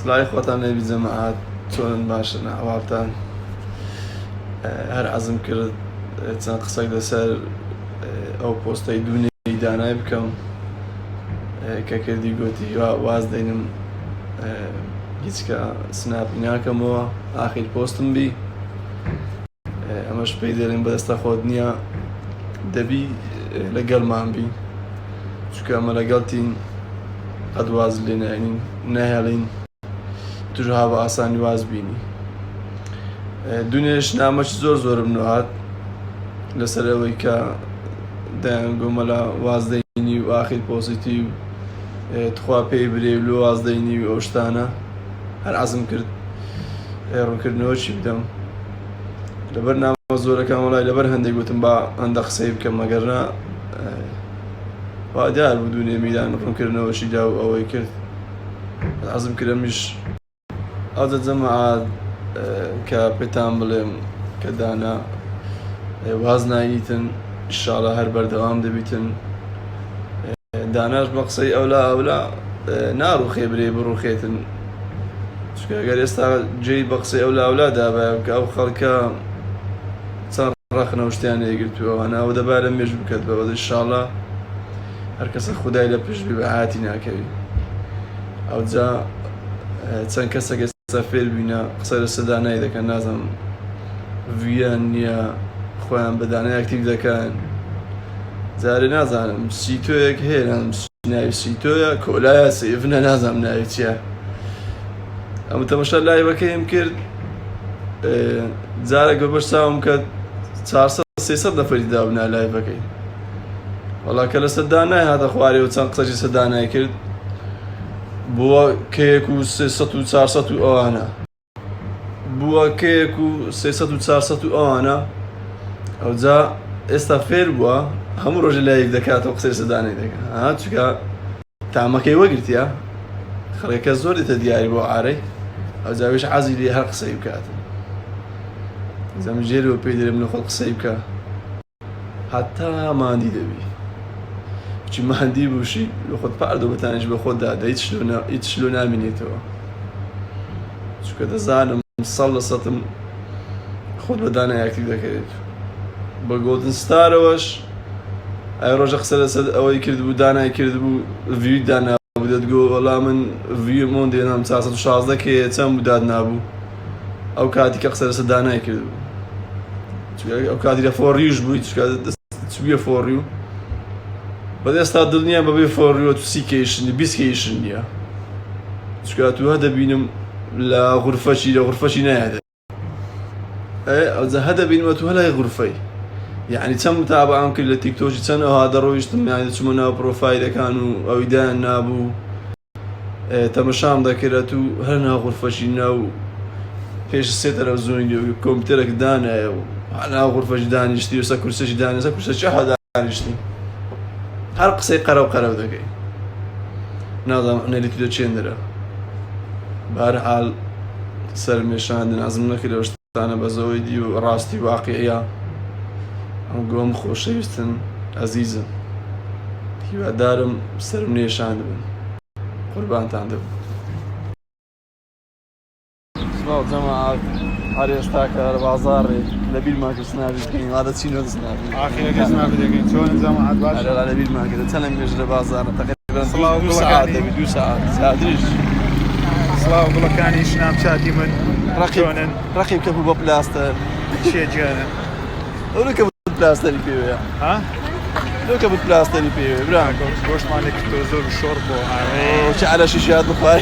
سڵاوی خۆتان لێبی جەماعەت چۆنن باشن ئەحواڵتان هەر عەزم کرد چەند قسەک لەسەر ئەو پۆستەی دوونێی دانای بکەم کە کردی گوتی واز دەینم هیچکە سناپی ناکەمەوە ئاخیر پۆستم بی ئەمەش پێی دەرێن بەدەستە خۆت نییە دەبی لەگەڵمان بی چونکە ئەمە لەگەڵتین قەت واز لێ ناینین ناهێڵین توش ها بە ئاسانی واز بینی دونێش نامەش زۆر زۆرم نوهات لەسەر ئەوەی کە دەیان گۆمەلا واز دەینی و ئاخیر پۆزیتی و تخوا پێی برێ و لۆ واز دەینی و ئەو شتانە هەر عەزم کرد ڕوونکردنەوەشی بدەم لەبەر نامە زۆرەکان وڵای لەبەر هەندێک گوتم با هەندە قسەی بکەم مەگەر نا وا دیار بوو دوونێ میران ڕوونکردنەوەشی دا و ئەوەی کرد عەزم کرد ئەمیش ئەوجا جەماعات کە پێتان بڵێم کە دانا واز ناینیتن ئیشاڵا هەر بەردەوام دەبیتن داناش بە قسەی ئەولا ئەولا ناڕوخێ برێ بڕوخێتن چونکە گەر ئێستا جێی بە قسەی ئەولا ئەولا دابایە کە ئەو خەڵکە چەند ڕەخنە و شتیان لێگرتووە ئەوانە ئەوە دەبا لە مێژ بکەت بە بەس ئینشاڵا هەر کەسە خودای لە پشت بی بە حیاتی ناکەوی ئەوجا چەند کەسێک ئێستا فێر بووینە قسە لەسەر دانای دەکەن نازانم ڤیان نییە خۆیان بە دانای ئەکتیڤ دەکەن جارێ نازانم سیتۆیەک هەیە نازانم ناوی سیتۆیە کۆلایە سیڤنە نازانم ناوی چییە ئەم تەمەشا لایڤەکەیم کرد جارێک بە بەش چاوم کە 400 300 نەفەری دابنا لایڤەکەی وەڵا کە لەسەر دانای هاتە خوارێ و چەند قسەشی سەر دانای کرد بووە کەیەک و 300 و 400 و ئەوانە بووە کەیەک و 300 و 400 و ئەوانە ئەوجا ئێستا فێر بووە هەموو ڕۆژە live دەکاتەوە قسەی سەدانەی دەکات ها چونکە تامەکەی وەگرتیە خەڵکەکە زۆر دێتە دیاری بۆ ئارەی ئەوجا ویش عەزی لێ هەر قسەی بکات زەم ژێرەوە پێی دەرێم لە خۆت قسەی بکە هەتا ماندی دەبی چی ماندی بووشی لە خۆت پاردۆ بەتانیش بە خۆت دادە هیچ شلۆ هیچ شلۆ نامینێتەوە چونکە دەزانم سەڵ لە سەتم خۆت بە دانای ئاکتیڤ دەکەوێت بە گۆڵدن ستارەوەش ئەی ڕۆژە قسە لەسەر ئەوەی کردبوو دانای کردبوو ڤیوی دانابوو دەتگۆ وەڵا من ڤیوم ئەوەندە دێنام 416 کێ چەند بوو دادنابوو ئەو کاتی کە قسە لەسەر دانای کردبوو چونکە ئەو کاتی لە for you ش بووی چونکە چوویە for you بەس ئێستا دڵنیام بەبێ for you تو سی کەیشن نیە 20 کەیشن نییە چونکە تو هە دەبینم لە غورفەچی لە غورفەچی نایە ئەوجا هە دەبینمە تو هەلای غورفەی یعنی چەند متابعەم کرد لە تیکتۆکی چەند ئەوها دەڕۆیشتم یعنی چمە ناو پرۆفایلەکان و ئەوی دایان نابوو تەمەشام دەکرد تو هەر ناو غورفەشی ناو پێش سێ تەلەڤزیۆنی و کۆمپیوتەرێک دانایە و ناو غورفەشی دانیشتی و سە کورسەشی دانیشتی کورسەشی دانیشتی هەر قسەی قەرەو قەرەو دەکەی نازانم ئەنەلی تو دەچێنرە بەهەرحاڵ سەرمێشاندن عەزم نەکرد لەو شتانە بەزەوەی دی و ڕاستی واقعیە ئەم گۆم خۆشەویستن ئەزیزم هیوادارم سەرم نێشاندبن قوربانتان دەبم. سڵاو جەماعەت هەر ئێستا کە لە بازاڕێ لە بیرمان کرد سناپی بکەین وا دەچینەوە سناپی ئاخیرەکە سناپی دەکەین چۆن جەماعەت باش ئەرێ لە بیرمان کرد چەند مێژ لە بازاڕە تقریبا سڵاو دوو سەعات گوڵەکانی دەبی دوو سەعات زیاتریش سڵاو گوڵەکانی سناپچاتی من ڕەقیب چۆنن ڕەقیب کە بوو بە پلاستەر چیە گیانە ئەو کە بوو پلاستەری پێوەیە ها لەو کە بوو پلاستەری پێوەیە برا گۆشتمان لێ کردەوە زۆر شۆڕ بۆ چ عەلەشیش یاد بخوای.